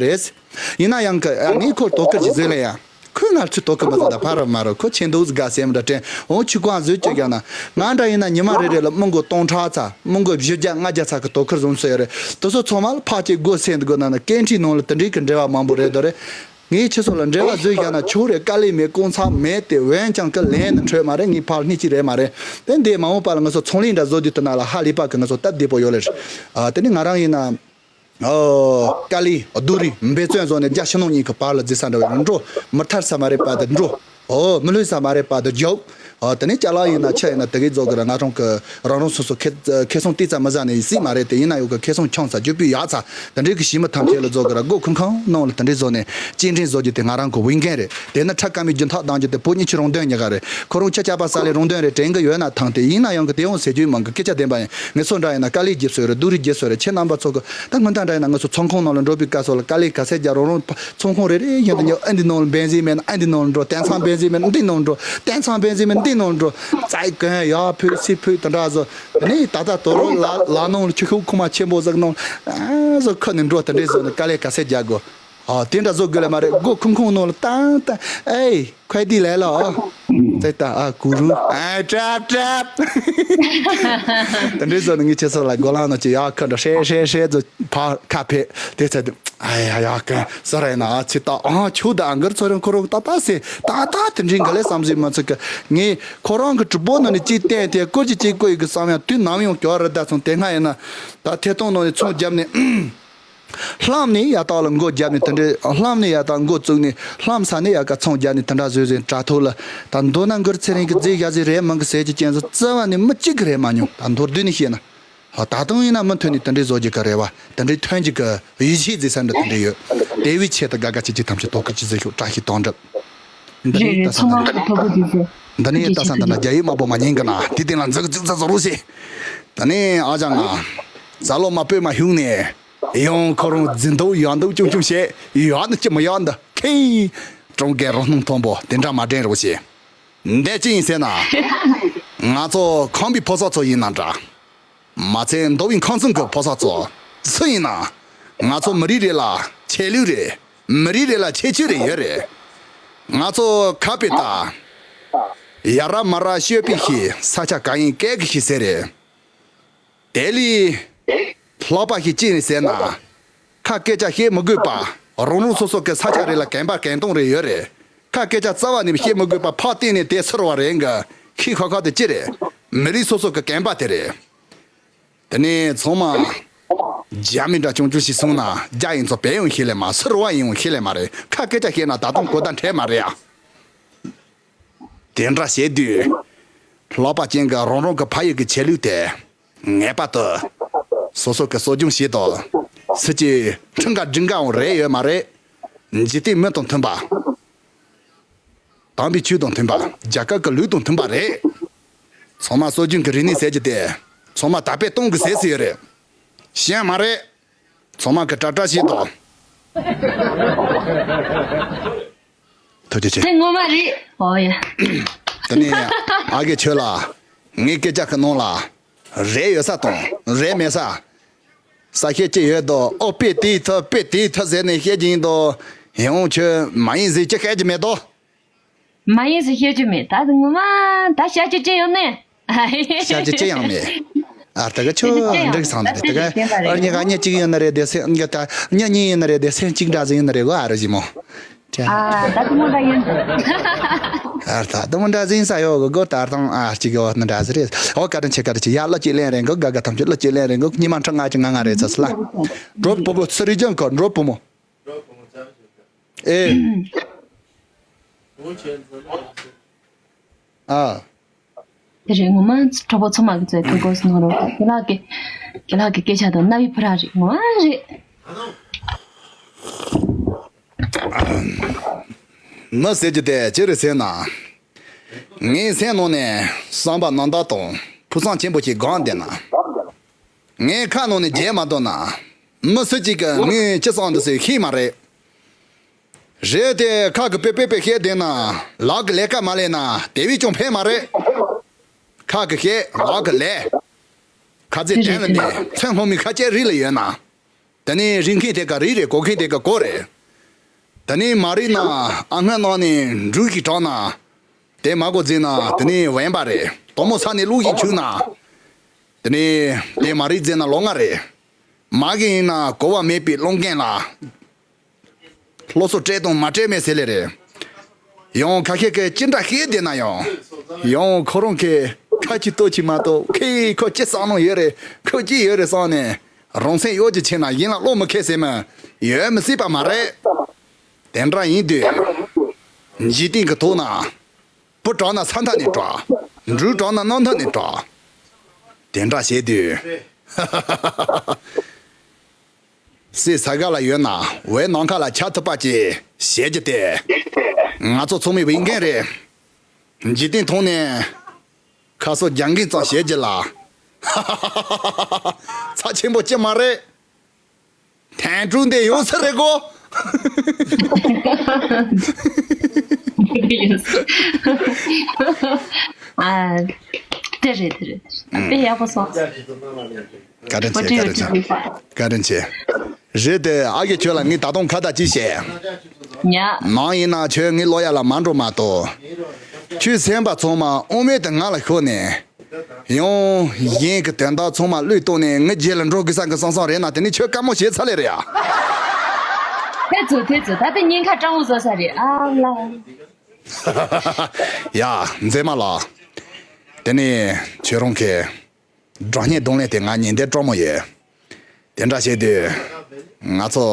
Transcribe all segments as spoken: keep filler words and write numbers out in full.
རེད། ཡིན་ན་ཡང་གི་ཨ་ངས་ཁོར་དོ་ཁུར་ཅིག་བཟོས་ལེ་ཡ། ཁོས་ང་ཚོས་དོ་ཁུར་མ་བཟོ་ད་ཕ་ར་མ་ར་ཁོ་ཆེ་འདུག་དགའ་སེམས་འདྲ་དྲན་འོང་ཆུ་ཀོང་བཟོས་ཅིག་ཡང་ན་ང་འདྲ་ཡིན་ན་ཉི་མ་རེ་རེ་ལ་མི་མགོ་སྟོང་ཕྲག་ཚ་མི་མགོ་བཞི་བརྒྱ་ལྔ་བརྒྱ་ཚ་གི་དོ་ཁུར་བཟོ་སོ་ཡོད་རེད། དེ་ཚོ་ཚང་མ་ལ་ཕ་གཅིག་སྒོ་སེང་དགོས་ན་ན་སྐད་འཕྲིན་ནང་ལ་དེ་འདྲའི་གི་འབྲེལ་བ་མང་པོ་རེད་དོ་རེད། ངས་ཁྱེད་ཚོ་ལ་འབྲེལ་བ་བཟོས་བཞག་ན་ཆོག་རེད། དཀའ་ལས་མེད། དཀོན་མཆོག་མེད་དེ་འོན་ཀྱང་གི་ལན་ནི་འཕྲོད་མ་རེད། ངའི་ཕར་སྣེ་གཅིག་རེད་མ་རེད། དེ་འདི་མ་འོངས་པ་ལ་ང་ཚོ་ཚོང་ལས་འདྲ་བཟོ་རྒྱུ་དེ་ན་ལ་ཧ་ལས་པ་གི་ང་ཚོ་སྟབས་བདེ་པོ་ཡོད་ལེ། ཨ་དེ་ནི་ང་རང་ཡིན་ན། ཨོ། དཀའ་ལས་སྡུག་རུས་འབད་བརྩོན་བཟོ་ནས་རྒྱ་ཕྱི་ནང་གཉིས་ཀྱི་བར་ལ་འཛིན་ས་འདྲ་བའི་འགྲོ། མི་ཐར་ས་མ་རེད་པ་དེ་འགྲོ། ཨོ། མི་ལྷོད་ས་མ་རེད་པ་དེ་རྒྱོབ། ཨོ། དེ་ནས་ཅ་ལག་ཡིན་ན་ཆ་ཡིན་ན་དེ་གའི་བཟོ་གི་ར་ང་རང་གི་རང་རང་སོ་སོ་ཁེ་ཁེ་སང་ཏི་ཙམ་མི་ཟ་ནས་ཡིན་སྲིད་མ་རེད། དེ་ཡིན་ན་ཡོད་གི་ཁེ་སང་ཆང་ས་རྒྱུ་སྤུས་ཡག་ཚ་དེ་འདྲའི་གི་ཞི་མི་ཐམས་ཅད་ལ་བཟོ་གི་ར་སྒོ་ཁང་ཁང་ནང་ལ་དེ་འདྲའི་བཟོ་ནས་སྐྱེལ་འདྲེན་བཟོ་རྒྱུ་དེ་ང་རང་གི་འོས་འགན་རེད། དེ་ནི་ཁྲ་དཀར་མོའི་རྒྱུན་ཐག་གདང་རྒྱུ་དེ་བོད་གཉིས་ཆུ་རང་དོན་ཉེ་ག་རེད། ཁོ་རང་ཆ་ཆ་པ་ས་ལས་རང་དོན་རེད་དྲན་གི་ཡོད་ན་ཐང་དེ་ཡིན་ན་ཡང་གི་དེ་ཡང་ཟེར་རྒྱུ་མང་གི་སྐད་ཆ་བདེན་པ་ཡིན། ངེད་ཚོ་འདྲ་ཡིན་ན་དཀའ་ལས་རྒྱབ་སོ་རེད། སྡུག་རུས་རྒྱབ་སོ་རེད། ཁྱེད་རྣམ་པ་ཚོ་གི་ད་སྔོན་ཐང་འདྲ་ཡིན་ན་ང་ཚོ་ཚོང་ཁང་ནང་ལ་འགྲོ་བའི་སྐབས་སུ་ལ་དཀའ་ལས་ག་ཚད་རྒྱག་རང་རང་ཚོང་ཁང་རེ་རེ་བཞིན་དུ་ཉོ། ཨ་འདི་ནང་ལ་བེན་ཟིན་མེད་ན་ཨ་འདི་ནང་ལ་འགྲོ། དེང་སང་བེན་ཟིན་མེད་ན་འདི་ནང་ལ་འགྲོ། དེང་སང་བེན་ཟིན་མེད་ན་འདི་ནང་ལ་འགྲོ། རྩྭའི་གོན་ཡག་ཕུད་སི་ཕུད་དེ་འདྲ་བཟོ། དེ་ནས་ད་ལྟ་དོ་རོ་ལ་ལ་ནང་ལ་ཆུ་ཤུགས་ཁུག་མ་ཆེན་པོ་ཟིག་ནང་ལ་ཨ་བཟོ་ཁུ་ནས་འགྲོ། དེ་འདྲས་བཟོ་ནས་དཀའ་ལས་ག་ཚད་རྒྱག་དགོས། ཨ་དེ་འདྲ་བཟོ་དགོས་ལ་མ་རེད། སྒོ་ཁུང་ཁུང་ནང་ལ་ཏང་ཏང་ཨེ། ཁོས་འདི་ལས་ལ། ཙེ་ཏ་ཨ་ཀུ་རུ། ཨ་ཀྲབ་ཀྲབ། དེ་འདྲའི་བཟོ་ནི་ངའི་ཁྱེད་ཚོ་ལ་གོ་ལང་ནང་ཅི་ཡག་ཁ་འདྲ་ཧྲེ་ཧྲེ་ཧྲེ་བཟོ་ཕ་ཁ་ཕེ། དེ་ཚེ་དེ་ཨ་ཡ་ཡག་ཁ་ཟ་རེ་ན་ཨ་ཚི་ཏ་ཨ་ཆུ་ད་ཨ་གར་ཚོ་རང་ཁོ་རང་ཏ་ཏ་སེ་ཏ་ཏ་དེ་འདྲའི་འགའ་ལས་བསམ་ཟིན་མ་ཚུགས་གི། ངས་ཁོ་རང་གི་གྲུབ་པོ་ནང་ནས་ཅི་བསྟན་དེ་ཀོ་ཅི་ཅི་ཀོ་ཡི་གི་བསམ་ཡང་དུས་ནམ་ཡང་སྐྱོ་ར་ད་སོང་། དེ་སྔ་ཡིན་ན་ད་ཐད་གཏོང་ནང་ནས་ཚོང་བརྒྱབ་ནས། ལྷམ་ནས་ཡ་ཏག་ལ་མགོ་བརྒྱབ་ནས་དེ་འདྲའི་ལྷམ་ནས་ཡ་ཏག་མགོ་བཙུགས་ནས་ལྷམ་ས་ནས་ཡ་ཀ་ཚོང་བརྒྱབ་ནས་དེ་འདྲ་བཟོས་བཟོས་དྲ་ཐོག་ལ་ད་མདོར་ན་མགུར་ཚེ་རིང་གི་རྫས་བཞག་ཟིག་རེད་མང་གི་ཟེར་གྱི་རྐྱེན་སོ་རྩ་བ་ནས་མི་གཅིག་གི་རེད་མ་མྱོང་། ད་མདོར་བསྡུས་ནས་བཤད་ན་ད་དུང་ཡིན་ན་མུ་མཐུད་ནས་དེ་འདྲའི་བཟོ་རྒྱུ་གི་རེ་བ་དེ་འདྲའི་ཐོན་རྒྱུ་གི་ཡིད་ཆེས་ཟེར་ས་འདྲ་དེ་འདྲ་ཡོད། དེ་བས་ཆེད་དུ་དགའ་དགའ་བྱེད་ཀྱི་ཐམས་ཅད་དོ་ཁུར་ཅིག་ཟེར་ཤོག། བཀྲ་ཤིས་དོན་གྲུབ། འདི་རེད་ནས་རེད། ད་ས་ཚང་མ་འདི་ཐོ་གུ་དེ་ཚོ། འདི་ནས་ད་ས་འདི་ན་རྒྱ་ཡིག་དམར་པོ་མ་ཉན་གི་ན་དེ་དེ་ལ་འཛུག་འཛུག་ཚ་ཚ་རུ་ཟེར། ད་ནས་ཨ་ཅག་ང་ཛ་ལོ་མ་སྤོས་མ་ཧུང་ནས། ཡང་ཁོ་རང་འཛིན་འདུག་ཡག་འདུག་ཅུང་ཅུང་བྱས། ཡག་ནི་ཅི་མི་ཡག་འདི་ཁེ། གྲོང་རྒན་རོ་སྣུམ་མཐོན་པོ་དེ་འདྲ་མ་དྲན་རོགས་བྱེད། འདི་ཅི་ཡིན་ཟེར་ན། ང་ཚོ་ཁམས་པའི་ཕོ་གསར་ཚོ་ཡིན་ན་འདྲ། མ་ཚད་མདོ་དབུས་ཁམས་གསུམ་གྱི་ཕོ་གསར་ཚོ་སུ་ཡིན་ན། ང་ཚོ་མི་རིགས་རེ་ལ་ཆོས་ལུགས་རེ། མི་རིགས་རེ་ལ་ཁྱད་ཆོས་རེ་ཡོད་རེད། ང་ཚོ་ཁ་པའི་ད། ཡ་ར་མ་ར་ཤོད་པའི་ཤི་ས་ཆ་ག་ཡིན་སྐད་གི་ཤི་ཟེར་རེད། དེ་ལས་ལྷག་པ་ཞིག་ཅི་ཡིན་ཟེར་ན། ཁ་སྐད་ཆ་བཤད་མི་དགོས་པ། རང་རང་སོ་སོ་གི་ས་ཆ་རེ་ལ་གན་པ་གན་དོང་རེ་ཡོད་རེད། ཁ་སྐད་ཆ་རྩ་བ་ནས་བཤད་མི་དགོས་པ་ཕར་བལྟས་ནས་དེ་ཚུར་བ་རེད་གི། ཁི་ཁ་ཁ་དེ་ཅི་རེད། མི་རིགས་སོ་སོ་གི་གན་པ་དེ་རེད། དེ་ནས་ཚང་མ་རྒྱ་མི་འདྲ་ཆུང་ཆུང་ཞིག་སོང་ན་རྒྱ་ཡིན་ཚོ་བལ་ཡང་ཤེས་ལེ་མ། ཚུར་བ་ཡིན་ཡང་ཤེས་ལེ་མ་རེད། ཁ་སྐད་ཆ་བཤད་ན་ད་དུང་གོ་བརྡ་འཕྲད་མ་རེད་ཨ། དེ་འདྲ་བྱས་དུས། ལྷག་པ་ཅན་གྱི་རང་རང་གི་ཕ་ཡུལ་གྱི་ཆོས་ལུགས་དེ་ངེས་པར་དུ་སོ་སོ་གི་གསོ་སྐྱོང་བྱེད་དོ། སུ་ཅི་ཁྲིམས་འགལ་སྒྲིག་འགལ་འོང་རེ་ཡོད་མ་རེད། འཇིག་རྟེན་མི་དང་མཐུན་པ། དམ་པའི་ཆོས་དང་མཐུན་པ། རྒྱལ་ཁབ་ཀྱི་ལུགས་དང་མཐུན་པ་རེད། ཚང་མ་སྲོལ་རྒྱུན་གྱི་རིག་གནས་ཟེར་གྱི་དེ་ཚང་མ་དར་སྤེལ་གཏོང་དགོས་ཟེར་ཟེར་ཡོད་རེད། ཤེས་མ་རེད། ཚང་མ་གི་དྲག་དྲག་བྱེད་དོ། ཐུགས་རྗེ་ཆེ། དེ་ངོ་མ་རེད། ཨོ་ཡ། དེ་ནས་ཨ་གེ་ཁྱོད་ལ་ངའི་སྐད་ཆ་གི་ནང་ལ་རེད་ཡོད་ས་དང་རེད་མེད་ས། ས་བཤད་ཀྱི་ཡོད་དོ། ཨོ་དཔེ་དེའི་ཐད་དཔེ་དེའི་ཐད་ཟེར་ནས་བཤད་ཀྱི་ཡིན་དོ། ཡང་ཁྱོད་མ་ཡིན་ཟེར་ཅི་བཤད་ཀྱི་མེད་དོ། མ་ཡིན་ཟེར་བཤད་རྒྱུ་མེད། ད་ངོ་མ་ད་བཤད་རྒྱུ་ཅི་ཡོད་ནས། བཤད་རྒྱུ་ཅི་ཡང་མེད། ཨ་ད་ག་ཆོ་འདྲི་གི་སང་ད་ད་ག་ཨ་ཉི་ག་ཉི་གཅིག་ཡོད་ན་རེད་དེ་སེ་ཨ་ད་ཉི་གཉིས་ཡོད་ན་རེད་དེ་སེ་གཅིག་འདྲ་ཟིག་ཡོད་ན་རེད་གོ། ཨ་རོ་ཞི་མོ། ཨ་ད་དུ་མོ་འདྲ་ཡིན། ཨ་ད་དུ་མོ་འདྲ་ཟིག་ས་ཡོད་གོ་གོ་ད་དང་ཨ་གཅིག་ཡོད་ན་འདྲ་ཟིག་རེད། ཨོ་བཀའ་དྲིན་ཆེ་བཀའ་དྲིན་ཆེ། ཡ་ལོ་གཅིག་ལེན་རེད་གོ། ག་ག་ཐམས་ཅད་ལོ་གཅིག་ལེན་རེད་གོ། ཉི་མ་ཁྲི་ལྔ་གཅིག་ང་ང་རེད་ཚ་སི་ལ། འགྲོ་བུ་མོ་ཚུ་རི་ཅང་གོ་འགྲོ་བུ་མོ། ཨེ། ཨ། དེ་རེད། ངོ་མ་གྲོགས་པོ་ཚང་མ་གི་ཚོའི་ཐུགས་དགོངས་སུ་གནང་རོགས། ཁྱེད་ལགས་ཀྱི་ཁྱེད་ལགས་ཀྱི་སྐད་ཆ་དང་རྣ་བའི་ཕུ་ར་རེད། ངོ་མ་རེད། མི་ཟེར་རྒྱུ་དེ་ཅི་རེད་ཟེར་ན། ངའི་སེམས་ནང་ནས་བསམ་པ་རྣམ་དག་དང་ཕུགས་བསམ་ཆེན་པོ་ཞིག་སྒོམ་བསྡད་ན། ངའི་ཁ་ནང་ནས་བརྗེད་མ་ཐུབ་ན། མི་སུ་གཅིག་གིས་ངས་ཅི་བསམ་འདུག་ཟེར་ཤེས་མ་རེད། རེད་དེ་ཁ་གི་པེ་པེ་པེ་བཤད་བསྡད་ན་ལག་གི་ལས་ཀ་མ་ལས་ན་དེ་བས་ཀྱང་ཕན་མ་རེད། ཁ་གི་བཤད་ལག་གི་ལས། ཁ་རྩེ་དྲན་ལ་མེད་ཚོན་སྔོན་མའི་ཁ་ལྕེ་རིལ་ལ་ཡོད་ན། དེ་ནས་རིག་མཁན་དེ་ག་རིག་རེད། གོ་མཁན་དེ་ག་གོ་རེད། དེ་ནས་མ་རིག་ན་ཨ་སྔ་ནང་ནས་འབྲུག་གི་གྲོང་ན་དེ་མ་གོ་བརྩིས་ན་དེ་ནས་དབེན་པ་རེད། དོག་མོ་ས་ནས་བླུག་གིན་བཅུག་ན། དེ་ནས་དེ་མ་རིག་བརྩིས་ན་ལོ་ལྔ་རེད། མ་གི་ཡིན་ན་གོ་བ་མེད་པའི་སློབ་མཁན་ལ། སློབ་གསོ་སྤྲད་དང་མ་སྤྲད་མེད་ཟེར་ལེ་རེད། ཡང་ཁ་ཤས་ཀྱིས་ཅི་འདྲ་བཤད་བསྡད་ན་ཡང་། ཡང་ཁོ་རང་གིས་ཁ་ཅིག་ལྟོས་ཅིག་མ་གཏོགས་ཁོས་ཁོ་ཅི་བསམ་བློ་ཡོད་རེད། ཁོ་ཅི་ཡོད་རེད་བསམ་ནས་རང་སེམས་གཡོ་ཅིག་ཕྱིན་ན་ཡིན་ལ་བློ་མི་ཁེལ་ཟེར་མི་ཡོད་མི་སྲིད་པ་མ་རེད། དེ་འདྲ་ཡིན་དུས། འཇིག་རྟེན་གྱི་ཐོག་ན། བུ་དྲག་ན་ས་མཐའ་ནས་དྲག་འབྲུག་དྲག་ན་གནམ་མཐའ་ནས་དྲག་དེ་འདྲ་བྱས་དུས། སྲིད་ས་ག་ལ་ཡོད་ན་བའི་ནམ་མཁའ་ལ་ཁྱབ་ཐུབ་པ་ཅིག་བྱེད་རྒྱུ་དེ། ང་ཚོ་ཚང་མའི་འོས་འགན་རེད། འཇིག་རྟེན་ཐོག་ནས་ཁ་གསོ་རྒྱག་མཁན་ཙམ་བྱེད་རྒྱུ་ལ། ཚབས་ཆེན་པོ་ཅི་མ་རེད། ཐན་ཀྲུང་དེ་ཡོད་ས་རེད་གོ། ཨ། དེ་རེད་དེ་རེད། དཔེ་ཡག་པོ་སོང་། བཀའ་དྲིན་ཆེ། བཀའ་དྲིན་ཆེ། བཀའ་དྲིན་ཆེ། རེད་དེ་ཨ་གི་ཁྱོད་ལ་ངས་ད་དུང་ཁ་བརྡ་ཅིག་བྱས། ཡ། ནང་ཡིན་ན་ཁྱོད་ངའི་ལོ་ཡ་ལ་མ་འགྲོ་མ་གཏོགས། ཁྱོད་སེམས་པ་ཚང་མ་དབང་མེད་དུ་ང་ལ་ཤོར་ནས། ཡང་གཞན་གྱི་དོན་དག་ཚང་མ་བློས་གཏོང་ནས་ངའི་རྗེས་ལ་འགྲོ་དགོས་ས་གི་བསམ་བསམ་རེད་ན་དེ་ནི་ཁྱོད་དཀའ་མོ་བྱས་ཚར་ལེ་རེད་ཡ། ཐེ་ཚོ་ཐེ་ཚོ་ད་ལྟ་ཉེན་ཁ་སྤྲང་བོ་བཟོ་ས་རེད་ཨ་ལ། ཡ། མཛེས་མ་ལགས། དེ་ནི་ཁྱོད་རང་གི་སྒྲ་སྙན་རྡུང་ལེན་དེ་ང་ཉན་བདེ་སྤྲང་མོ་ཡོད། དེ་འདྲ་བྱས་དུས་ང་ཚོ་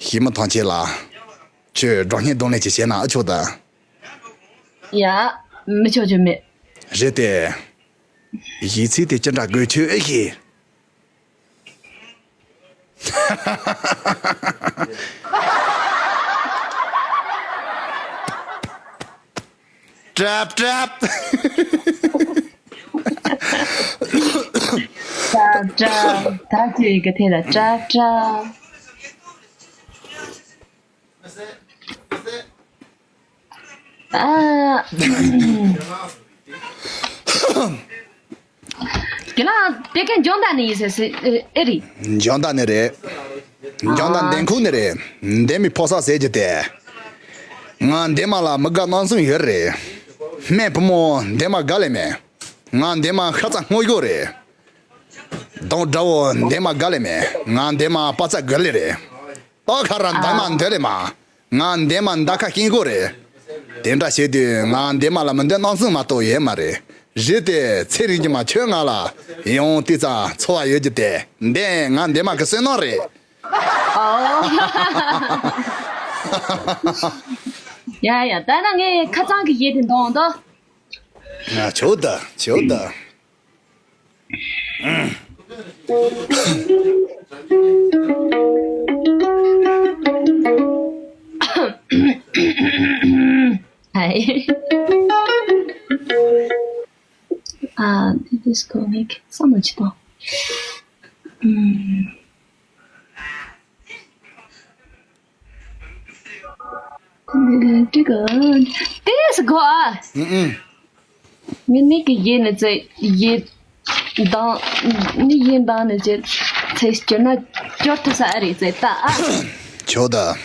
ཞི་མི་ཐང་ཆེན་ལ་ཁྱོད་སྒྲ་སྙན་རྡུང་ལེན་ཅིག་བྱས་ན་ཨ་ཆོག་ད། ཡ། མི་ཆོག་རྒྱུ་མེད། རེད་དེ། གཞས་ཚིག་དེ་ཅི་འདྲ་དགོས་ཁྱོད་ཨེ་ཤེས། ཀྲབ་ཀྲབ། ཀྲབ་ཀྲབ། ད་ཁྱོད་ཀྱི་ཐད་ལ་ཀྲབ་ཀྲབ། ཨ། རྒན་ལགས་དེ་ག་འཇོན་ཐང་ནས་ཡིན་ཟེར་ཟེར་ཨེ་རེད། འཇོན་ཐང་ནས་རེད། འཇོན་ཐང་འདེམས་ཁུག་ནས་རེད། འདེམས་མི་ཕོ་གསར་ཟེར་གྱི་དེ། ང་འདེམས་མ་ལ་མི་དགའ་སྣང་ཟུང་ཡོད་རེད། སྨན་བུ་མོ་འདེམས་མ་དགའ་ལེ་མེད། ང་འདེམས་མ་ཤ་ཚ་སྔོ་ཡོད་རེད། དང་དགྲ་བོ་འདེམས་མ་དགའ་ལེ་མེད། ང་འདེམས་མ་པ་ཚ་དགའ་ལེ་རེད། ཨོ་ཁ་ར་འདེམས་མ་འདོད་ལེ་མ། ང་འདེམས་མ་མདའ་ཁ་སྐྱེན་གོ་རེད། དེ་འདྲ་བྱེད་དུས་ང་འདེམས་མ་ལ་མི་འདོད་སྣང་ཟུང་མ་གཏོགས་ཡོད་མ་རེད། རེད་དེ་ཚེ་རིང་གི་མ་ཁྱོད་ང་ལ་ཡང་ཏི་ཙ་འཚོ་བ་ཡོད་རྒྱུ་དེ་འདི་ང་འདེམས་མ་གི་བསོད་ནམས་རེད། ཨོ། ཡ་ཡ་ད་ན་ངས་ཁ་ཚང་གི་ཡེ་དེ་འདོང་དོ། ང་ཆོག་ད་ཆོག་ད། Hi. Ah, this is comic. So much fun. Mm. This is good. Mm-mm. 你那个音呢？这音当，你音当呢？这才叫那叫他啥的？这大啊。求的。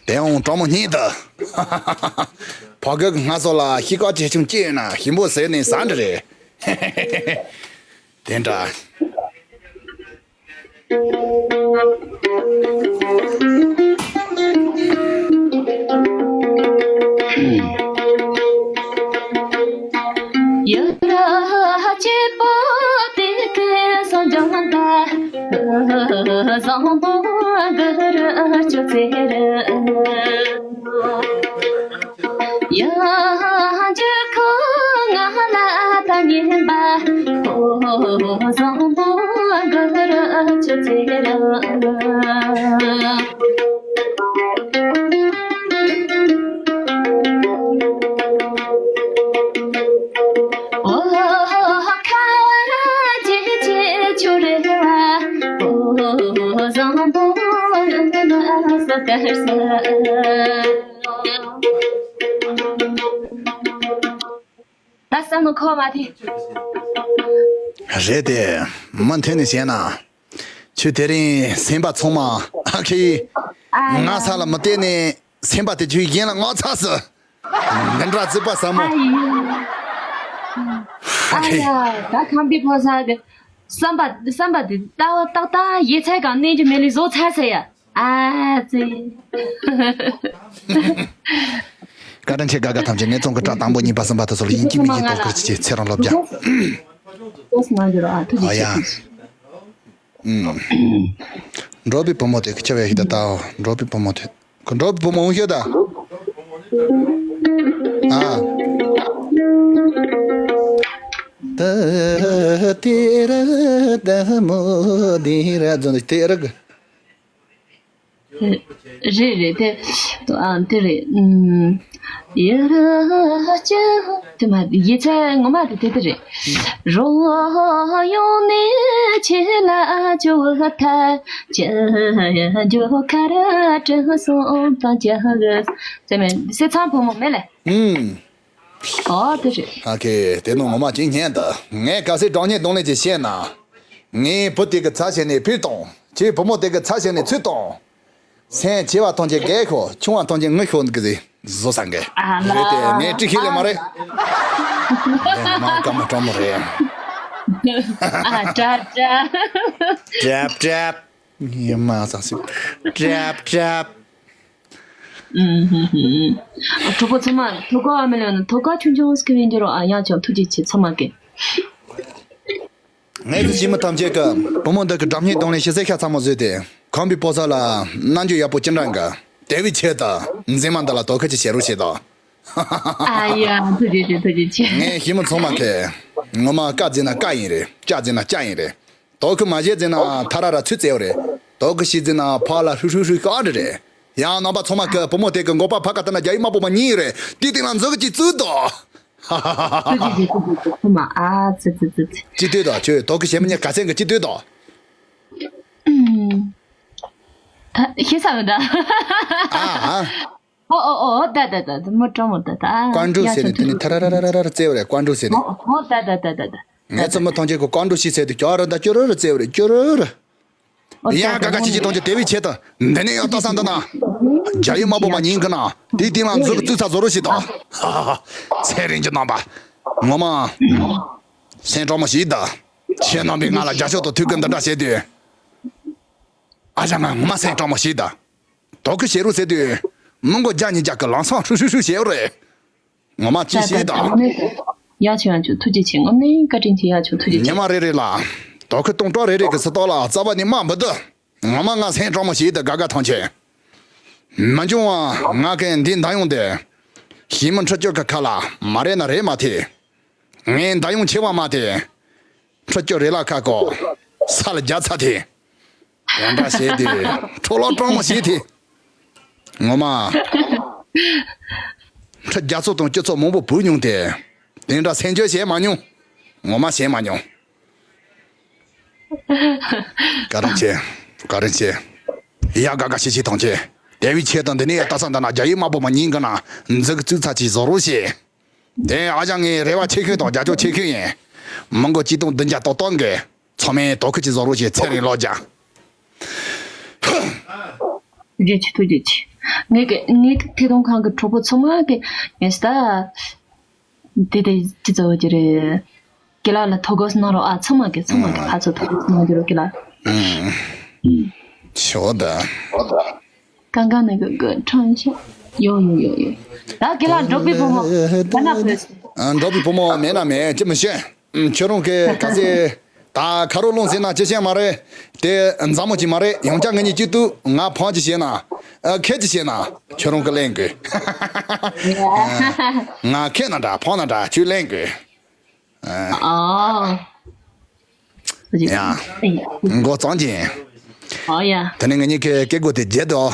དེ་ཡང་སྤྲང་མོ་གཉིས་དུ། ཕ་གི་སྔ་སོ་ལ་ཤི་ཀ་ཆེ་ཆུང་སྐྱེས་ན་ཞིམ་པོ་ཟེར་ནས་ཟ་འདྲ་རེད། དེ་འདྲ། ད་བསམ་བློ་འཁོར་མ་ཐེ། རེད་དེ། མུ་མཐུད་ནས་བཤད་ན། ཁྱོད་དེ་རིང་སེམས་པ་ཚང་མ་ཨ་ཁེ། ཨ་ཡ། ང་ས་ལ་མི་བལྟས་ནས་སེམས་པ་དེ་ཁྱོད་གཞན་ལ་མངའ་ཚར་སོང་། འདི་འདྲ་རྩིག་པ་ཟབ་མོ། ཨ་ཡ། ཨ་ཁེ། ཡ། ད་ཁམས་པའི་ཕོ་གསར་གི་བསམ་པ་བསམ་པ་དེ་ལྟ་བ་ཏག་ཏག་ཡིད་ཚད་གང་གནས་ཀྱི་མེད་ལས་བཟོ་ཚར་ཟེར་ཡ། ཨ་ཙི། བཀའ་དྲིན་ཆེ། དགའ་དགའ་ཐམས་ཅད་ངས་ཚོང་གི་སྐྲ་དང་པོ་གཉིས་པ་གསུམ་པ་དེ་ཚོ་ལ་ཡིན་གཅིག་མིན་གཅིག་གཏོང་ཁུལ་གྱི་ཚེ་རིང་ལོ་བརྒྱ། ཨོ་སི་ང་འགྱུར་ཨ་ཐུགས་རྗེ་ཨ་ཆེ། ཡ། ཨུམ། འགྲོ་བའི་བུ་མོ་དེ་ཁྱབ་ཡ་ཞིག་ད་ལྟའོ། འགྲོ་བའི་བུ་མོ་དེ་ཁོ་འགྲོ་བའི་བུ་མོ་འོང་ཤོད་ད། ཨ། ད་དེ་ར་ད་མོ་དེ་ར་ཛོན་དེ་ར་གི། རེད་རེད་དེ། ཨ་དེ་རེད། ཨུམ། ཡ་ར་ཅི། དེ་མ་ཡིད་ཚད་ངོ་མ་དེ་དེ་དེ་རེད། རོ་ཡོང་ནས་ཆེ་ལ་ཅོ་ཐ་ཅ་ཇོ་ཁ་ར་ཏྲ་སོང་ད་ཅ་ག་ཟེར་མེད་སེ་ཚང་བུ་མོ་མེད་ལེ། ཨུམ། ཨོ་དེ་རེད། ཨ་ཁེ། དེ་ནོ་ངོ་མ་ཅིག་ཉན་ད། ངས་ག་སེ་སྒྲ་སྙན་གདོང་ལེན་ཅིག་བཤད་ན། ངའི་བུ་དེ་གི་ཚ་ཞེ་ནས་ཕུད་གཏོང་། ཁྱེད་བུ་མོ་དེ་གི་ཚ་ཞེ་ནས་ཚུད་གཏོང་། སེམས་ཆེ་བ་ཐམས་ཅད་རྒས་ཤོག་ཆུང་བ་ཐམས་ཅད་ངུ་ཤོག་གི་ཟེ་བཟོ་ས་འགའ། ཨ་ལ། རེད་དེ་ངས་ཀྲི་ཤི་ལེ་མ་རེད། ཨ་ལ། ངས་མ་ཀ་མ་སྤྲང་མོ་རེད། ཨ་ཀྲབ་ཀྲབ། ཀྲབ་ཀྲབ། ངས་མ་ས་སི། ཀྲབ་ཀྲབ། ཨུམ་ཧུམ་ཧུམ། ཨ་གྲོགས་པོ་ཚང་མ་ཐོ་ཀ་ཨ་མེ་ལོ་ན་ཐོ་ཀ་ཆུང་ཆུང་སྐྱེ་བའི་འགྱུར་བ་ཨ་ཡང་ཅང་ཐུགས་རྗེ་ཆེ་ཚང་མ་གི། ངས་ཚེ་ཕྱི་མི་ཐམས་ཅད་ཀྱི་བུ་མོ་འདི་གི་སྒྲ་སྙན་གདོང་ལེན་ཞུ་སའི་ཤ་ཚ་མོ་བཟོས་ཏེ་ཁམས་པའི་ཕོ་གསར་ལ་རྣམ་འགྱུར་ཡག་པོ་ཅི་འདྲ་འགའ་དེ་བའི་ཆེད་དུ་མཛེས་མ་འདི་ལ་དོ་ཁུར་ཅིག་བྱེད་རོགས་བྱེད་དོ། ཨ་ཡ་ཐུགས་རྗེ་ཆེ་ཐུགས་རྗེ་ཆེ། ངས་ཕྱི་མི་ཚང་མ་ཁེ། ངོ་མ་བཀའ་བརྩིས་ན་བཀའ་ཡིན་རེད། ལྕགས་བརྩིས་ན་ལྕགས་ཡིན་རེད། དོ་ཁུར་མ་བྱེད་བརྩིས་ན་ཐ་ར་ར་ཚུད་བརྩེ་བ་རེད། དོ་ཁུར་བྱེད་བརྩིས་ན་ཕ་ལ་ཧྲུ་ཧྲུ་ཧྲུ་ཤ་རེ་རེད། ཡང་རྣམ་པ་ཚང་མ་ཁེ་བུ་མོ་དེ་གི་མགོ་པ་ཕ་ཁ་ལྟ་ན་རྒྱ་ཡིག་དམར་པོ་མ་ཉིད་རེད། དེ་སྟེང་ལ་མཛུ་གུ་ཅིག་བཙུགས་དོ། ཧ་ཧ་ཧ་ཧ། ཐུགས་རྗེ་ཆེ་ཐུགས་རྗེ་ཆེ་ཁོ་མ་ཨ་ཙི་ཙི་ཙི་ཙི། ཅི་ལྟོས་དང་ཁྱོད་དོ་ཁུར་བྱེད་མི་ཉན་ག་ཚད་གི་ཅི་ལྟོས་དང་། ཨུམ། ད་ཤེས་ས་མི་འདུག་ཨ་ཨ། ཨོ་ཨོ་ཨོ་ད་ད་ད་ད་མོ་ཀྲོ་མོ་ད་ད་ཨ། ཀོན་ཀྲུ་ཡ་ཟེར་ནས་ཆུང་དེ་ནི་ཆུང་ཐ་ར་ར་ར་ར་ར་ར་རྩེ་བ་རེད། ཀོན་ཀྲུ་ཟེར་ནས། ཨོ་ཨོ་ད་ད་ད་ད་ད་ད། ངས་ཚོ་མི་ཐང་ཆེན་གི་ཀོན་ཀྲུ་ཤི་ཟེར་དུས་ཀྱ་ར་ད་ཀྱུ་ར་ར་རྩེ་བ་རེད་ཀྱུ་ར་ར། ཨོ་ཡང་ད་ག་ག་ད་ཅི་ཅི་གཏོང་རྒྱུ་དེ་བའི་ཆེད་དུ་འདི་ནས་ཡང་ལྟ་ས་འདི་ན། རྒྱ་ཡིག་དམར་པོ་མ་ཉིན་གི་ན། དེའི་སྟེང་ལ་མཛུབ་བཙུགས་ཚ་བཟོ་རོགས་བྱེད་དང་། ཧ་ཧ་ཧ། ཚེ་རིང་གི་རྣམ་པ། ངོ་མ། སེམས་སྤྲོ་མོ་ཞིག་ད། ཁྱེད་རྣམ་པས་ང་ལ་རྒྱབ་སྐྱོར་དང་ཐུགས་ཁུར་འདི་འདྲ་བྱེད་དུས། ཨ་ཅག་ང་ངོ་མ་སེམས་སྤྲོ་མོ་ཞིག་ད། དོ་ཁུར་བྱེད་རོགས་ཟེར་དུས། མི་མགོ་བརྒྱ་ཉིས་བརྒྱ་གི་ལམ་སང་ཧྲུ་ཧྲུ་ཧྲུ་བྱེད་རེད། ངོ་མ་ཅི་ད་ཞིག་ད་ད། ད་ངོ་མ་ཡ་ཆོས་ཡ་ཆོས་ཐུགས་རྗེ་ཆེ། ངོ་མ་ནས་བཀའ་དྲིན་ཆེ། ཡ་ཆོས་ཐུགས་རྗེ་ཆེ། ཉི་མ་རེ་རེ་ལ། དོ་ཁུར་གཏོང་གྲོགས་རེ་རེ་གི་སུ་ཏོག་ལ་རྩ་བ་ནས་མ་འབུད་དུ། ངོ་མ་ང་སེམས་སྤྲོ་མོ་ཞིག་ཏུ་དགའ་དགའ་ཐང་ཆེ། མ་འབྱུང་བ་ང་གན་འདི་འདའ་ཡོང་དེ། ཞི་མི་ཁྲི་སྐྱོར་གི་ཁ་ལ་མ་རེད་ན་རེད་མ་ཐེ། ངས་འདའ་ཡོང་ཆེ་བ་མ་ཐེ། ཁྲི་སྐྱོར་རེ་ལ་ཁ་ཀོ། ས་ལ་རྒྱ་ཚ་ཐེ། ཡང་འདྲ་བྱས་ཏེ་འཕྲོ་ལོག་སྤྲང་མོ་བྱས་ཏེ། ངོ་མ། ཁྲི་བརྒྱ་ཚོ་དང་སྤྱི་ཚོགས་མང་པོ་བུད་མྱོང་སྟེ། དེ་འདྲ་སེམས་ཁྲལ་བྱས་མ་མྱོང་། ངོ་མ་བྱས་མ་མྱོང་། བཀའ་དྲིན་ཆེ། བཀའ་དྲིན་ཆེ། ཡ་དགའ་དགའ་ཤི་ཤི་ཐང་ཆེ། དེ་བའི་ཆེད་དུ་འདི་ནས་ཡ་ལྟ་ས་འདི་ན་རྒྱ་ཡིག་དམར་པོ་མ་ཉིན་གི་ན་མཛུབ་བཙུགས་ཚ་ཅིག་བཟོ་རོགས་བྱེད། དེ་ཨ་ཅག་ངའི་རེ་བ་ཆེ་ཤོས་དང་རྒྱབ་སྐྱོར་ཆེ་ཤོས་ཡིན། མི་མགོ་གཅིག་སྟོང་བདུན་བརྒྱ་ཏོག་ཏོག་གི། ཚང་མས་དོ་ཁུར་གྱིས་བཟོ་རོགས་བྱེད། ཚེ་རིང་ལོ་བརྒྱ། ཐུགས་རྗེ་ཆེ་ཐུགས་རྗེ་ཆེ། ངས་ཀྱི་ངས་ཐད་གཏོང་ཁང་གི་གྲོགས་པོ་ཚང་མ་གི་ངས་ད། དེ་དེ་ཅི་ཚོ་གི་རེད། ཀི་ལ་ལ་ཐོ་གོ་སྣང་རོགས་ཨ། ཚང་མ་གི་ཚང་མ་གི་ཕར་ཚུར་ཐོ་གོ་སྣང་རྒྱུ་རོགས་ཀི་ལ། ཆོག་ད། གང་གང་ནས་གི་གི་ཁྲང་ཤ། ཡོ་ཡོ་ཡོ་ཡོ། ད་ཀི་ལ་འགྲོ་པའི་བུ་མོ་ད་ན་ཕོད། ཨ། འགྲོ་པའི་བུ་མོ་མེད་ན་མེད་ཅི་མི་ཤེས། ཨུམ། ཁྱོད་རང་གི་ག་ཚེ་ད་ཁ་རོག་ལོང་ཟེར་ན་ཅི་ཤེས་མ་རེད། དེ་མཛའ་མོ་ཅིག་མ་རེད། ཡང་བསྐྱར་ངེད་གཉིས་གཅིག་ཏུ་ང་ཕང་ཅིག་བྱས་ན། ཨ། ཁེ་ཅིག་བྱས་ན་ཁྱོད་རང་གི་ལེན་དགོས། ང་ཁེ་ན་འདྲ་ཕང་ན་འདྲ་ཁྱོད་ལེན་དགོས། ཨ། ཡ། མགོ་གཙང་གྱིན། ཨོ་ཡ། དེ་ནས་ངེད་གཉིས་ཀྱི་སྐད་སྒོ་དེ་བརྗེད་དོ།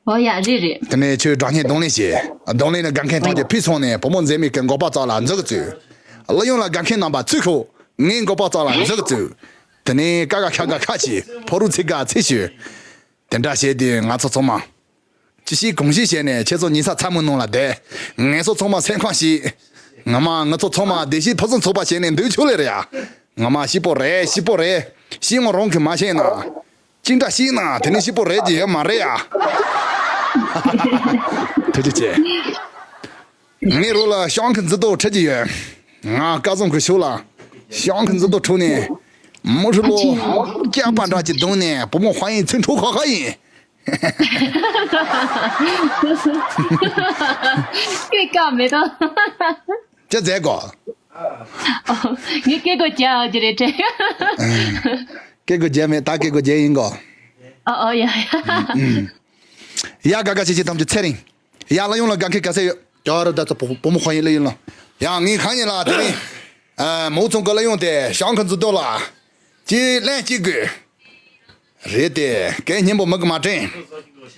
ཨོ་ཡ། རེད་རེད། དེ་ནས་ཁྱོད་སྒྲ་སྙན་གདོང་ལེན་བྱེད། གདོང་ལེན་ནས་དགའ་མཁན་ཐམས་ཅད་ཕུད་སོང་ནས་བུ་མོ་མཛེས་མའི་གི་མགོ་པ་རྩ་ལ་མཛུབ་བཙུགས། གླུ་དབྱངས་ལ་དགའ་མཁན་རྣམ་པ་ཚུར་ཤོག་ངའི་མགོ་པ་རྩ་ལ་མཛུབ་བཙུགས། དེ་ནས་ཀ་ག་ཁ་ག་ཁ་བྱས། ཕོ་རུ་ཚིག་ག་ཚིག་ཞུ། དེ་འདྲ་བྱས་ཏེ་ང་ཚོ་ཚང་མ་ཅི་ཞིག་གང་ཞིག་བྱས་ནས་ཁྱེད་ཚོ་ཉིན་ས་ཚ་མོའི་ནང་ལ་བསྡད། ངེད་ཚོ་ཚང་མ་སེམས་ཁམས་ཞིག་ངོ་མ་ང་ཚོ་ཚང་མ་བདེ་སྐྱིད་ཕུན་སུམ་ཚོགས་པ་བྱས་ནས་འདུག་ཆོག་ལེ་རེད་ཡ། ངོ་མ་སྐྱིད་པོ་རེད། སྐྱིད་པོ་རེད། སྐྱིད་ངོ་རང་གིས་མ་ཤེས་ན། ཅི་འདྲ་ཞིག་ན་དེ་ནི་སྐྱིད་པོ་རེད་ཀྱི་ཡོད་མ་རེད་ཡ། ཐུགས་རྗེ་ཆེ། ངའི་རོགས་ལ་ཤང་གི་འཛི་ཏོ་ཁྲིད་ཀྱི་ཡོད། ང་སྐལ་བཟང་གི་ཤུགས་ལ་ཤང་གི་འཛི་ཏོ་འཁྲུགས་ནས་མུ་ཧྲི་ལོ་སྐྱག་པ་འདྲ་ཅིག་བརྡུངས་ནས་བུ་མོ་ཧྭ་ཡིན་ཚིག་འཁྲུག་ཁ་ཁ་ཡིན། སྐད་ཀ་མེད་དོ། ཅི་མཛད་གོ། ངས་སྐད་གོ་རྒྱག་གི་རེད་དྲན། སྐད་གོ་རྒྱག་མེད། ད་སྐད་གོ་རྒྱག་ཡིན་གོ། ཨ་ཨ་ཡ་ཡ། ཡ་དགའ་དགའ་བྱེད་བྱེད་ཐམས་ཅད་ཚེ་རིང་། ཡ་ལ་ཡོང་ལ་དགའ་མཁན་ག་ཚད་ཡོད། ཅོ་ར་ད་ཚོ་བུ་བུ་མོ་ཧྭ་ཡིན་ལ་ཡིན་ལ། ཡ་ངའི་ཁང་ཡིན་ལ་དེ་རིང་། ཨ་མོ་ཚོང་གི་ལ་ཡོང་དེ་ཤང་ཁ་འཛུལ་དོ་ལ། ཅི་ལན་ཅི་དགོས། རེད་དེ་སྐད་སྙན་པོ་མི་གི་མ་དྲན།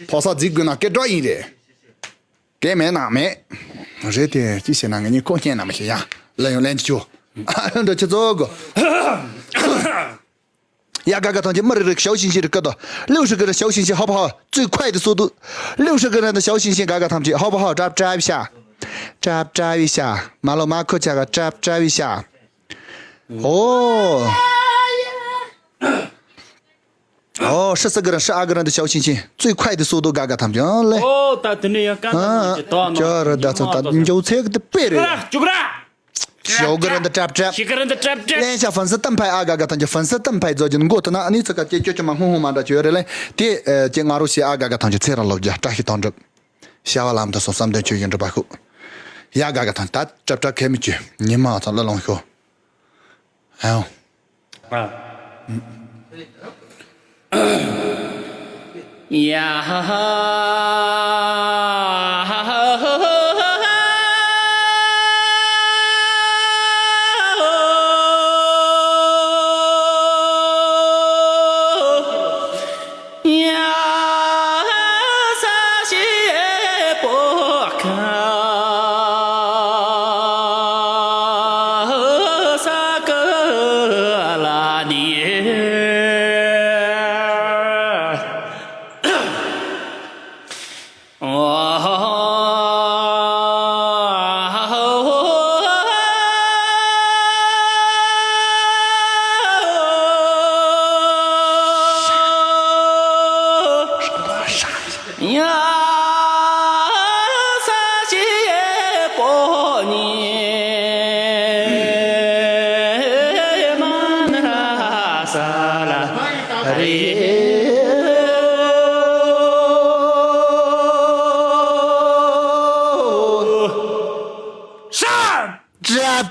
ཕོ་གསར་རྫིག་དགོས་ན་སྐད་གྲགས་ཡིན་རེད། སྐད་མེད་ན་མེད། རེད་དེ་ཅི་བྱས་ན་ངེད་གཉིས་ཁོ་སྙན་ན་མི་ཤེས་ཡ། ལ་ཡོང་ལན་ཅི་ཆོ། ཨ་འདྲ་ཆུ་ཚོད་གོ། ཡ་དགའ་དགའ་ཐམས་ཅད་མི་རེ་རེ་ཞའོ་ཞིང་ཞིང་རེ་སྐད་དོ། ལེའུ་ཧྲི་གི་རེ་ཞའོ་ཞིང་ཞིང་ཧོ་པ་ཧོ་ཙུའི་ཁོའི་དེ་སོ་དུ། ལེའུ་ཧྲི་གི་རེ་ད་ཞའོ་ཞིང་ཞིང་དགའ་དགའ་ཐམས་ཅད་ཧོ་པ་ཧོ་ཀྲབ་ཀྲབ་ཤ། ཀྲབ་ཀྲབ་ཤ། མ་ལོ་མ་ཁོ་ཆ་ག་ཀྲབ་ཀྲབ་ཤ། ཨོ། ཨོ་ཧྲི་སི་གི་རེ་ཧྲི་ཨ་གི་རེ་ད་ཞའོ་ཞིང་ཞིང་ཙུའི་ཁོའི་དེ་སོ་དུ་དགའ་དགའ་ཐམས་ཅད་ཨ་ལེ། ཨོ་ད་དེ་ནས་ཡང་ཀ་ད་ཨ་ནང་གི་དོ་ནང་ཅོ་ར་ད་ཚོ་ད་འཇོག་ཚེ་གི་དེ་དཔེ་རེད། ཅུག་ར། ཞའོ་གི་ར་འདི་ཀྲབ་ཀྲབ། ཤི་གི་ར་འདི་ཀྲབ་ཀྲབ། ལན་ཤ་ཧྥན་སི་ཏམ་ཕའི་ཨ་དགའ་དགའ་ཐམས་ཅད་ཧྥན་སི་ཏམ་ཕའི་རྫོགས་ཀྱི་མགོ་དེ་ན་ཨ་ནི་ཚོ་ཀ་ཀྱེ་ཀྱོ་ཀྱོ་མ་ཧུང་ཧུང་མ་འདྲ་ཅོ་ཡོད་རེད་ལེ། དེ་ཀྱེ་ང་རོ་ཤི་ཨ་དགའ་དགའ་ཐམས་ཅད་ཚེ་ར་ལོ་བརྒྱ་བཀྲ་ཤིས་དོན་འགྲུབ། བྱ་བ་ལམ་དུ་སོང་བསམ་དོན་ཆོས་ཀྱི་འགྲུབ་པ་ཤོག། ཡ་དགའ་དགའ་ཐམས་ད་ཀྲབ་ཀྲབ་ཁས་མི་ཅོ། ཉི་མ་ཚང་ལ་ལོང་ཤོག། ཨའོ། ཀྲབ་ཀྲབ།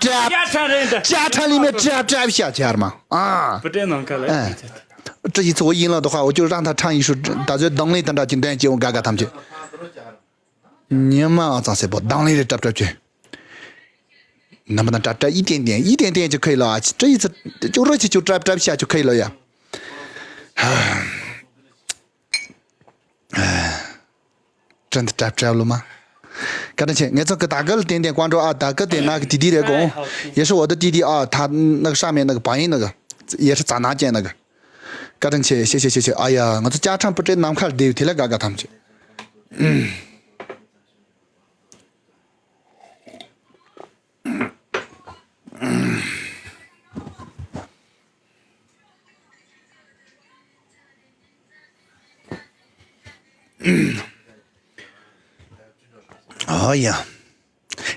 ཅ་ཁྲ་རེད་འདི། ཅ་ཁྲ་ལི་མེ་ཀྲབ་ཀྲབ་ཤ་ཆར་མ། ཨ། བུ་ཏྲེ་ནང་ཁ་ལ། ཨ། ཀྲི་ཡི་ཚོ་ཡིན་ལ་དོ་ཁ་འོ་ཅོ་རང་ཐ་ཁྲང་ཡི་ཤུ་ད་ཚོད་དང་ལི་དང་འདྲ་ཅིག་འདོན་ཅིག་འོང་དགའ་དགའ་ཐམས་ཅད། ཉི་མ་ཨ་ཙང་སེ་པོ་དང་ལི་རེ་ཀྲབ་ཀྲབ་ཅེ། ནམ་པ་དང་ཀྲབ་ཀྲབ་ཡི་ཏན་ཏན་ཡི་ཏན་ཏན་ཅིག་ཁེ་ལོ་ཨ་ཅི་ཀྲི་ཡི་ཚོ་ཅོ་རོ་ཅིག་ཅོ་ཀྲབ་ཀྲབ་ཤ་ཅིག་ཁེ་ལོ་ཡ། ཀྲན་ཏི་ཀྲབ་ཀྲབ་ལོ་མ། བཀའ་དྲིན་ཆེ། ངེད་ཚོ་གི་ད་གལ་ཏན་ཏན་ཀོན་ཀྲོ་ཨ་ད་གལ་ཏེ་ནག་ཏི་ཏི་རེ་གོང་། ཡེ་ཤུ་འོ་ད་ཏི་ཏི་ཨ་ཐ་ནག་ཤ་མེ་ནག་བ་ཡིན་ནག། ཡེ་ཤུ་ཙ་ན་ཅན་ནག། བཀའ་དྲིན་ཆེ་ཤེ་ཤེ་ཤེ་ཤེ། ཨ་ཡ་ང་ཚོ་ཅ་ཁྲང་པུ་ཏྲེ་ནམ་མཁར་བསྡད་ཡོད་དེ་ལ་དགའ་དགའ་ཐམས་ཅད། ཨོ་ཡ།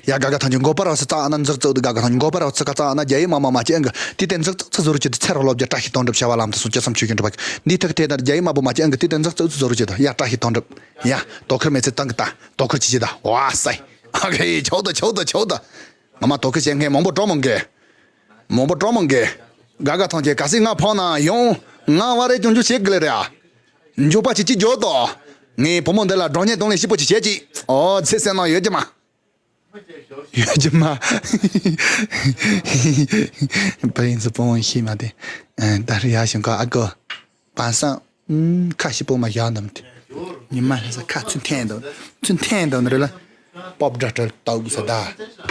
ཡ་དགའ་དགའ་ཐམས་ཅད་མགོ་པ་ར་སི་ཙ་ཨ་ན་འཛག་ཙག་དུ་དགའ་དགའ་ཐམས་ཅད་མགོ་པ་ར་སི་ཀ་ཙ་ཨ་ན་རྒྱ་ཡི་མ་མ་མ་ཅི་ཨང་གི་དེ་དེ་འཛག་ཙག་ཙི་ཟོ་རུ་ཅི་དུ་ཚེ་རོ་ལོ་བརྒྱ་བཀྲ་ཤིས་དོན་འགྲུབ་བྱ་བ་ལམ་དུ་སོང་ཅི་སམ་ཆོས་ཀྱི་འགྲུབ་པ་འདི་ཐག་དེ་དང་རྒྱ་ཡི་མ་བུ་མ་ཅི་ཨང་གི་དེ་དེ་འཛག་ཙག་ཙི་ཟོ་རུ་ཅི་དུ་ཡ་བཀྲ་ཤིས་དོན་འགྲུབ། ཡ་དོ་ཁུར་མེ་ཚེ་ཏང་གི་ད་དོ་ཁུར་ཅི་ཅི་ད་ཝ་སའི་ཨ་གི་ཆོག་ད་ཆོག་ད་ཆོག་ད། ང་མ་དོ་ཁུར་བྱེད་མཁན་མང་པོ་འགྲོ་མང་གི། མང་པོ་འགྲོ་མང་གི། དགའ་དགའ་ཐམས་ཅད་ག་སྲིད་ང་ཕོག་ན་ཡོང་། ང་བ་རེ་ཅུང་ཅུང་བྱེད་གི་ལེ་རེ་ཨ། མགྱོགས་པ་ཅིག་ཅིག་འགྱོ་དོ། ངའི་བུ་མོ་འདི་ལ་འགྲོ་ཉེན་གཏོང་ལེན་ཞིབ་པོ་ཅིག་བྱེད་ཅིག་ཨོ་ཚེ་སེམས་ནང་ཡོད་ཀྱི་མ། ཡོད་ཀྱི་མ། བུ་ཡིན་ཚོ་བུ་མོ་ཤེས་མ་དེ། ད་རེ་ཡག་བྱུང་ག་ཨ་གོ། བན་སང་། ཁ་ཤི་པོ་མ་བཞག་འདམ་དེ། ཉི་མ་ལྷ་ས་ཁ་ཚུན་འཐེན་འདམ། ཚུན་འཐེན་འདམ་རེ་ལ། པོབ་སྒྲ་སྒྲ་ལྟ་དགོས་ས་ད།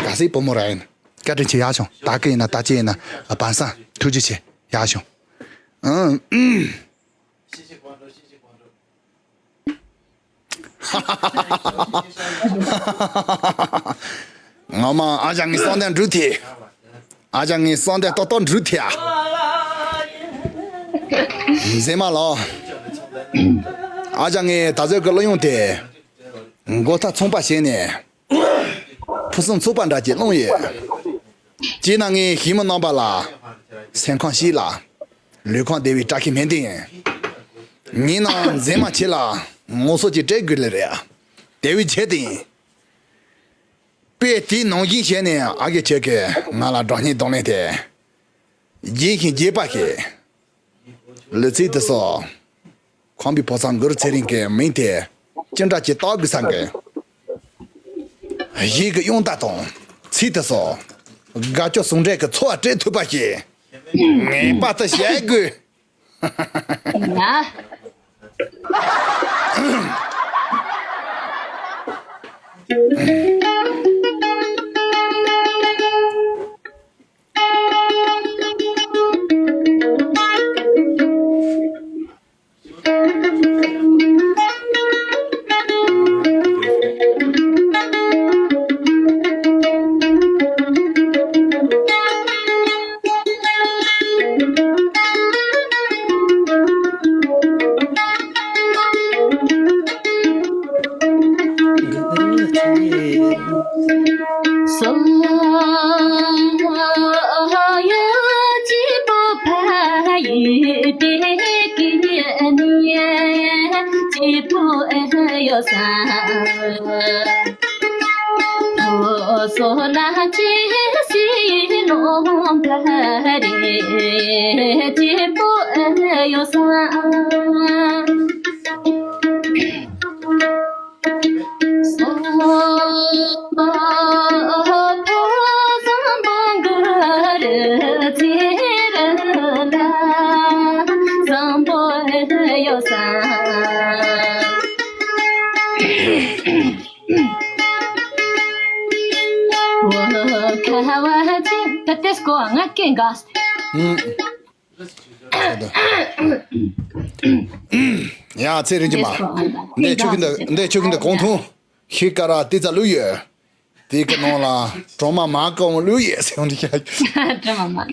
ག་སྲིད་བུ་མོ་ར་ཡིན། བཀའ་དྲིན་ཆེ་ཡག་བྱུང་། ད་གི་ཡིན་ན་ད་ཅི་ཡིན་ན་བན་སང་ཐུགས་རྗེ་ཆེ་ཡག་བྱུང་། ཨང་། ངོ་མ་ཨ་ཅག་ངའི་བསམ་དོན་འགྲུབ་ཐལ། ཨ་ཅག་ངའི་བསམ་དོན་ཏག་ཏག་འགྲུབ་ཐལ། མཛེས་མ་ལགས། ཨ་ཅག་ངས་ད་གཟོད་ཀྱི་གླུ་དབྱངས་དེ་མགོ་ཐག་ཚོམ་པ་བྱས་ནས། ཕུན་སུམ་ཚོགས་པ་འདྲ་ཅིག་བླངས་ཡོད། སྤྱིར་ན་ངས་ཞི་མི་རྣམ་པ་ལ་སེམས་ཁམས་ཞིག་ལ་ལུས་ཁམས་བདེ་བའི་བཀྲ་ཤིས་སྨོན་འདུན་ཡིན། ཉིན་ནང་མཛེས་མ་ཁྱེད་ལ་ངོ་སོ་ཅིག་སྤྲད་དགོས་ལེ་རེད། དེ་བས་ཆེད་དུ་ཡིན། དཔེ་དེའི་ནང་བཞིན་བྱས་ནས་ཨ་གེ་ཁྱེད་ཀྱིས་ང་ལ་སྒྲ་སྙན་གདོང་ལེན་དེ། རྒྱས་ཤིང་རྒྱས་པ་ཞིག། ལེ་ཚིག་དེ་སོགས། ཁམས་པའི་ཕོ་བྲང་གུ་རུ་ཚེ་རིང་གི་མིང་དེ་ཅི་འདྲ་ཅིག་བཏགས་དགོས་བསམ་གི། གཞས་ཀྱི་དབྱངས་རྟ་དང་ཚིག་དེ་སོགས། དགའ་སྐྱོ་ཟུང་འབྲེལ་གྱི་ཚོར་བ་སྤྲད་ཐུབ་པ་ཞིག་ངེས་པར་དུ་བྱེད་དགོས། ཡ། ཡ་ཚེ་རིང་ཅི་མ། འདི་ཆོས་ཀྱི་འདི་འདི་ཆོས་ཀྱི་འདི་གོང་ཐུང་ཤིག་ཀ་ར་ཏི་ཙ་ལུ་ཡོད། དེ་གི་ནང་ལ་གྲོ་མ་མ་ཀོང་ལུ་ཡོད་ཟེར་འདི་ཤ། གྲོ་མ་མ།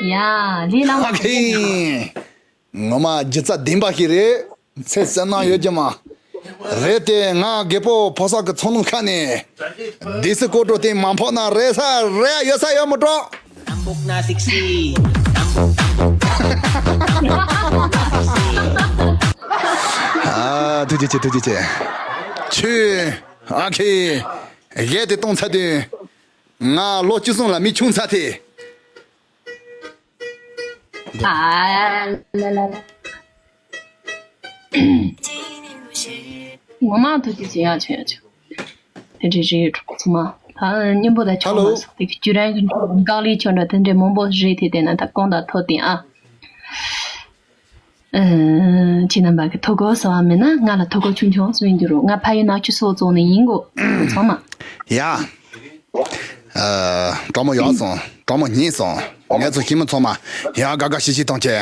ཡ། ལི་ལ། ཨ་ཁེ། ངོ་མ་སྒྱུ་རྩལ་ལྡན་པ་ཞིག་རེད། ཚེ་བསོད་ནམས་ཡོད་ཀྱི་མ་རེད་དེ། ང་རྒད་པོ་ཕོ་གསར་གྱི་ཚོགས་ནང་ཁ་ནས་སྡེ་སྲིད་སྐོར་བྲོ་དེ་མ་ཕོག་ན་རེ་ས་རེ་ཡོད་ས་ཡོད་མི་འགྲོ། ཨ། ཐུགས་རྗེ་ཆེ། ཐུགས་རྗེ་ཆེ། ཁྱོད་ཨ་ཁེ་གཞས་དེ་གཏོང་ཚར་དུས་ང་ལོ་བཅུ་གསུམ་ལ་མི་ཆུང་ཚར་ཐལ། ཨ་ལ་ལ་ལ། ངོ་མ་ཐུགས་རྗེ་ཆེ། ཡ་ཆེ་ཡ་ཆེ། དེ་འདྲའི་རེད། གྲོགས་ཚང་མ། ད་སྙན་པོ་དང་ཆོག་མ་སོགས་དེ་གི་བརྒྱུད་རང་གི་འགག་ལས་ཆོག་འདྲ་དེ་འདྲའི་མང་པོ་རེད་དེ། དེ་ན་ད་གོང་དང་ཐོག་དེ་ཨ། ཁྱེད་རྣམ་པ་གི་ཐུགས་ཁུར་གསོ་བ་མེད་ན་ང་ལ་ཐུགས་ཁུར་ཆུང་ཆུང་གསོ་ཡིན་རྒྱུ་རུ། ང་ཕ་ཡུལ་ནག་ཆུ་སོག་རྫོང་ནས་ཡིན་གོ། ཚང་མ། ཡ། ཨ། གྲོགས་མོ་ཡག་སོང་། གྲོགས་མོ་ཉེས་སོང་། ངེད་ཚོ་ཞི་མོ་ཚང་མ་ཡ་དགའ་དགའ་ཤི་ཤི་གཏོང་ཆེ།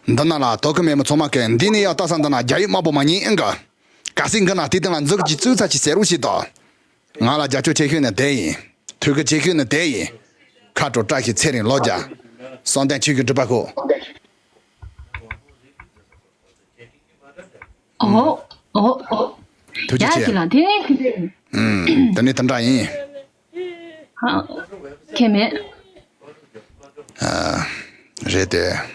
འདི་ན་ལ་དོ་ཁུ་མེད་མོ་ཚང་མ་གི་འདི་ནས་ཡ་ལྟ་ས་འདི་ན་རྒྱ་ཡིག་དམར་པོ་མ་ཉན་ཨེ་གི། ག་སྲིད་འགི་ན་དེ་སྟེང་ལ་འཛུགས་ཀྱི་བཙུགས་ཚ་ཆི་ཟེར་རུ་ཞིག་དོ། ང་ལ་རྒྱབ་སྐྱོར་ཆེ་ཤོས་ནི་དེ་ཡིན། ཐུགས་ཁུར་ཆེ་ཤོས་ནི་དེ་ཡིན། ཁ་དྲོ་བཀྲ་ཤིས་ཚེ་རིང་ལོ་བརྒྱ། བསམ་གཏན་ཆོས་ཀྱི་སྒྲུབ་པ་ཁོ། ཨོ། ཨོ། ཨོ། ཐུགས་རྗེ་ཡ་ཆེ། ཁྱེད་ལ་དེ་ནས་དེ་འདྲ་ཡིན། ཨུམ། དེ་ནས་དེ་འདྲ་ཡིན། ཧ། ཁྱད་མེད། ཨ། རེད་དེ།